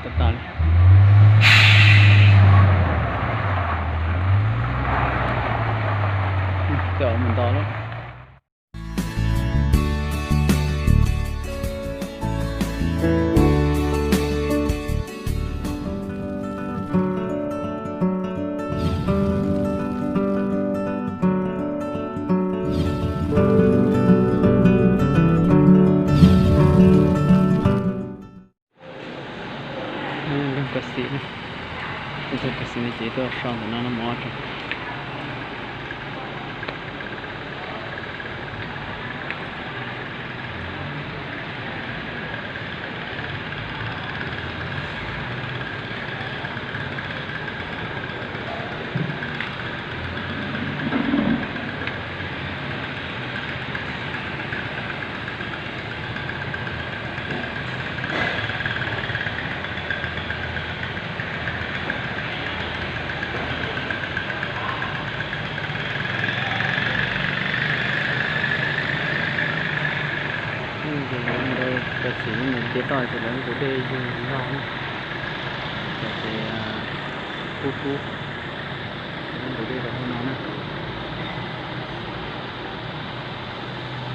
Tag tas li. Coj mus nto lawm. Nroog Kav Xim, nroog Kav Xim no ces tuaj so ntawm no no mov tso. Ces nrog Kav Xim nws nce toj ces lawv nqus dej yug zog na, ces kub kub, nqus dej rau hauv no na.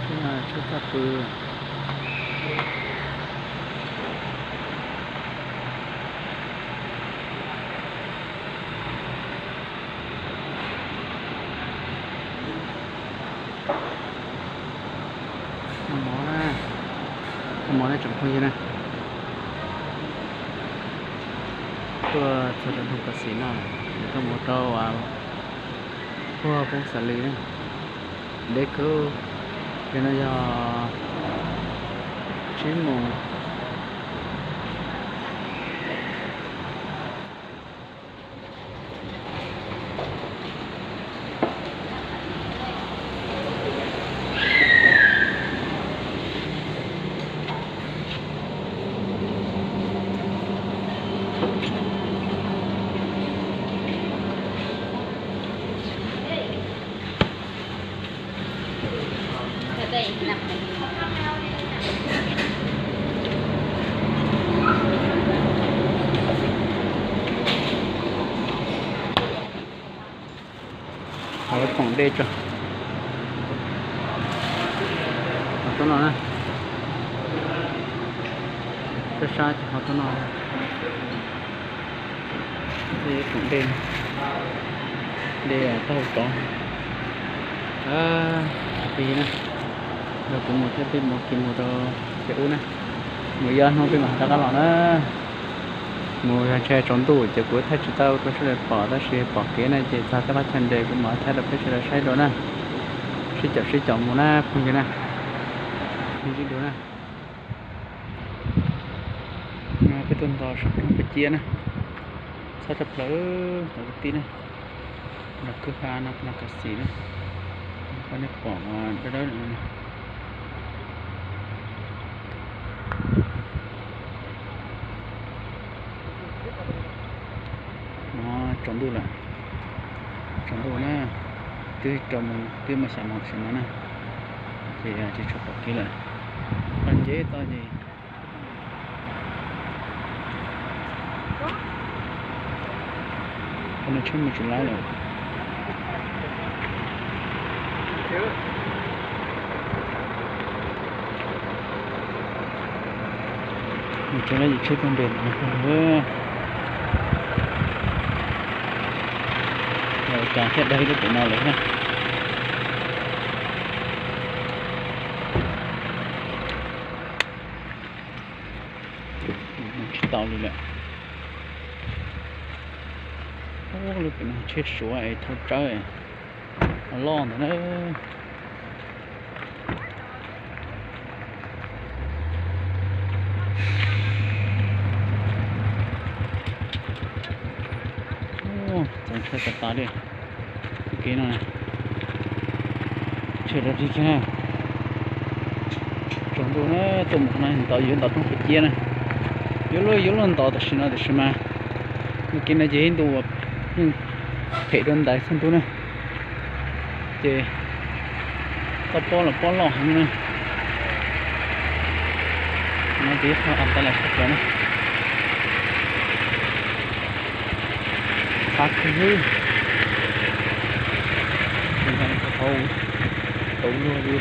Tsheb no tsheb txaj pw. Noj mov na, noj mov na tsoom phooj ywg na. Tuaj txog rau nroog Kav Xim no, ces tuaj mus rau puag poob xav li na. Deb kawg, ces no yog tsib moos. Hov lawv koom dej tso. Hov tuaj no na. Sab sab ces hov tuaj no. Koom dej, dej taub hau tsov. Peb na, yog kuv mus thiab peb mus kiv mus rau pem ub na. Mus ib ob hnub peb mam rov qab los na. Mus yog ntshe tsaus ntuj ces kuv thaij tsis tau rau sawv daws pom, tab sis pom kev na ces txog tej qhov chaw nres kuv mam thaij rau peb sawv daws saib dua na. Sib caum sib caum mus na phooj ywg na. Sib dua na. No peb tuaj nto saum roob Paj Ciab na. Txhob tshaj plaws tom kwv tij na. Los kwj ha no, no Kav Xim na. Koj nej pom dawb dawb no. No tsaus ntuj lawm, tsaus ntuj na, twb rau mus twb muaj xya moos tam sim no na, ces tsis tshua pom kev lawm. Qhov nceb toj ces qhov no tsheb mus tsis laib lawm. Mus tsev lawm ces tsheb tuaj nres ntawm no pog. Cas thiaj dai lub pem no lawm na. Mus tsis tau li lawm. Ub, lub pem no tsheb Suav es thauj tsawb loj ntawd na. Txaus ntshai tas tas li. Kev no tsheb rau rig kiag na. Tsaus ntuj na, tuaj mus qhov no nto yuav nto roob Paj Ciab na. Yuav luaj yuav luaj nto tam sim no tiam sis mas nws kev no ces ib ntu phem dua ntawd txhua ntuj na. Ces toj pob los pob loj heev na. No ces ib qho an ta las tshaj plaws na. Qab kawg. Tsis ntshai qhov tau luag li.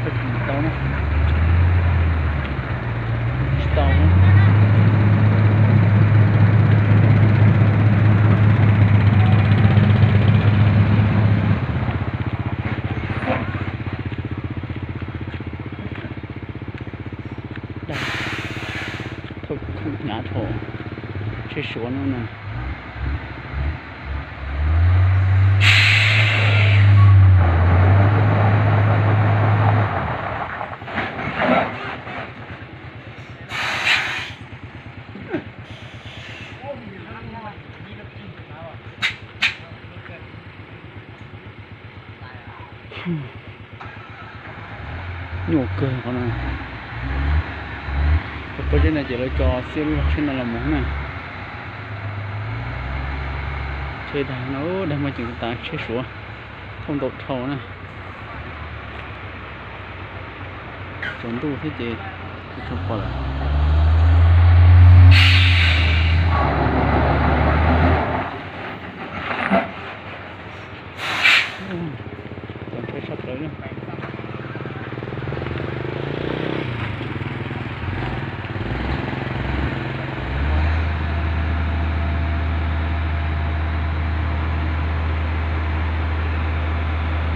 Tsis tau na. Tsis tau na. Dag, thauj khoom hnyav dhau, tsheb Suav no na. Nyuaj kawg qhov no. Cov pob zeb no ces lawv tso xiab lub tsheb no los mus na. Tsheb dag no, dag muaj ceem tas, tsheb Suav thauj ntau dhau na. Tsaus ntuj thiab ces tsis tshua pom lawm. Txaus ntshai tshaj plaws na.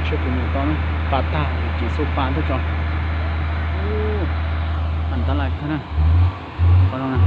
Seb puas nyuam tau na, pa tag, tsis xub pa tuaj tso. Ua, tab laj kawg na. Qhov no na.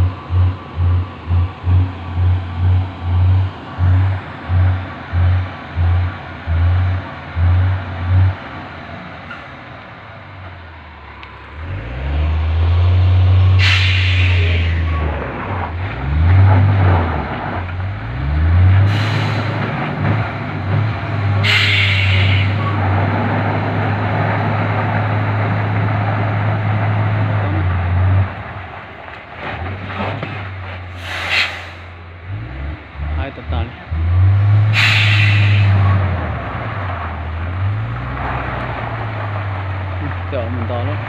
Haib tas tas li. Tej zaum mus nto lawm.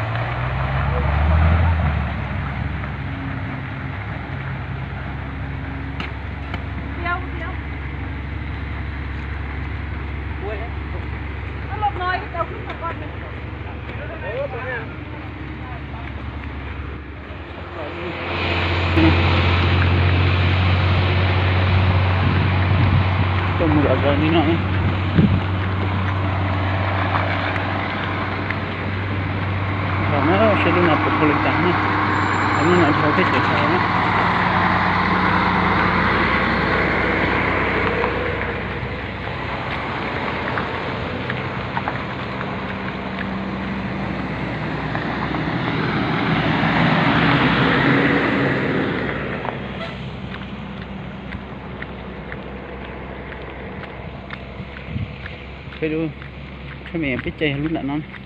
Coj mus zom zaws li no. Dhau na, seb lub no puas dhau li cas na. Lub no dhau thiab ces dhau na. Peb lub tsheb me peb caij yog lub nram no.